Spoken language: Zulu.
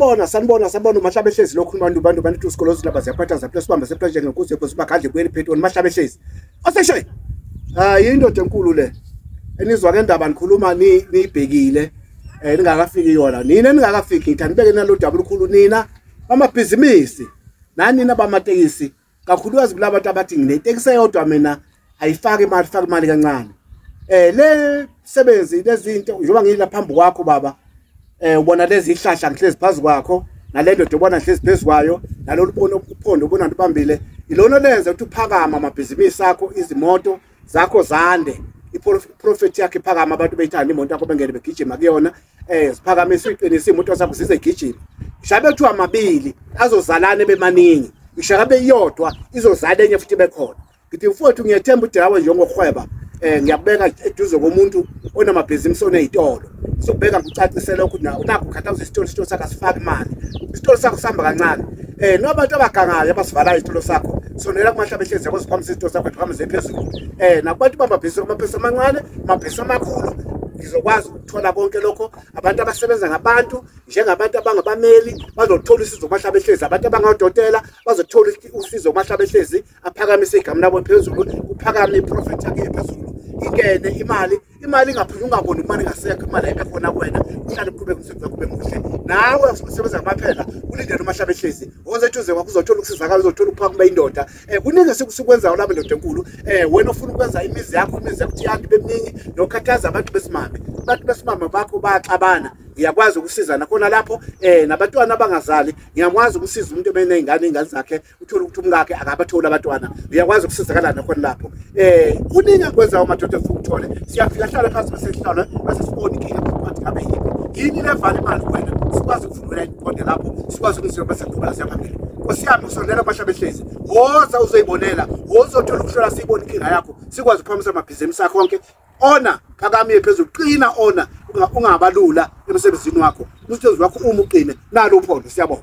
Sanibona, sanibona, sanibona uMahlabehlezi lokhu abantu bantu bantu isikolo zilaba ziyaphatha zaphela sibamba sepla njengenkuzi yebhosi bakadle kuyeli phethoni uMahlabehlezi. Oseshe. Ah, indoda enkulu le. Enizwa ke indaba nikhuluma niyibhekile. Ningakafiki yona. Nina ningakafiki ngithi anibeke nalo daba olukhulu nina amabhizinisi. Nani nabamatekisi kakhulukazi kulabantu abathi nginetekisi eyodwa mina ayifaki imali, faka imali kancane. Le sebenzi lezinto njengoba ngila phambi kwakho baba, ubona lezi ihlahla ngihlezi phezu kwakho, nale ndoda ubona ngihlezi phezu kwayo, nalolu bono uphondo ubona ndibambile, ilona lenza ukuthi uphakama amabhizinisi akho, izimoto zakho zande, iprofit yakhe iphakama, abantu beyithanda imoto yakho bengene begijima kuyona, ziphakamise iqinise imoto zakho zize gijima. Shabe kuthiwa amabili azozalana bemaningi, ishakabe iyodwa izozala enye futhi bekhona. Ngithi mfowethu ngiyethemba ukuthi nawe njengohweba, ngiyakubeka eduze komuntu onamabhizinisi onezitolo. Sokubeka ngikucacisele ukuthi nakho ukhathaza isitolo, isitolo sakho asifaki imali. Isitolo sakho sihamba kancane. Nabantu abagangayo abasivalayo isitolo sakho, sonela kuMahlabehlezi yabo siphakamisa isitolo sakho siphakamise phezulu. Nakubantu bamabhizinisi, amabhizinisi amancane, amabhizinisi amakhulu, ngizokwazi ukuthola konke lokho. Abantu abasebenza ngabantu njengabantu abangabameli bazothola usizo kuMahlabehlezi, abantu abangodokotela bazothola usizo kuMahlabehlezi, aphakamise igama labo phezulu, kuphakame iprofit yakhe phezulu, ingene imali, imali ingaphumi, ungaboni imali ingasekho, imali ayibe khona kuwena, uhlale uqhubeke umsebenzi wakho ube muhle. Nawe usebenza ngamaphela ulindele uMahlabehlezi, woze eduze kwakho uzothola ukusizakala, uzothola ukuphakama indoda. Kuningi esikwenzayo lapha indoda enkulu. Wena ufuna ukwenza imizi yakho, imizi yakho iyande ibe miningi, nokhathaza abantu besimame, abantu besimame bakho bayaxabana, ngiyakwazi ukusiza nakhona lapho. Nabantwana abangazali ngiyakwazi ukusiza umuntu ebeney'ngane, iy'ngane zakhe uthole ukuthi umkakhe akabatholi abantwana, uyakwazi ukusizakala nakhona lapho. Kuningi engikwenzayo madoda efuna ukuthole. Siyafika hlala phansi bese sihlala bese sibone inkinga ukuthi ngabe yiphi, yini levala imali kuwena, sikwazi ukuvumela iqonde lapho, sikwazi ukuzwa bese siqhubeka siya phambili. Nkosi yami, usondela kuMahlabehlezi, woza uzoyibonela, woza uthola ukuhlola, siyibone inkinga yakho, sikwazi ukuphakamisa amabhizinisi akho onke. Ona phakamiye phezulu, qina ona, ungabalula emsebenzini wakho, umsebenzi wakho uma uqine. Nalo uphondo, siyabonga.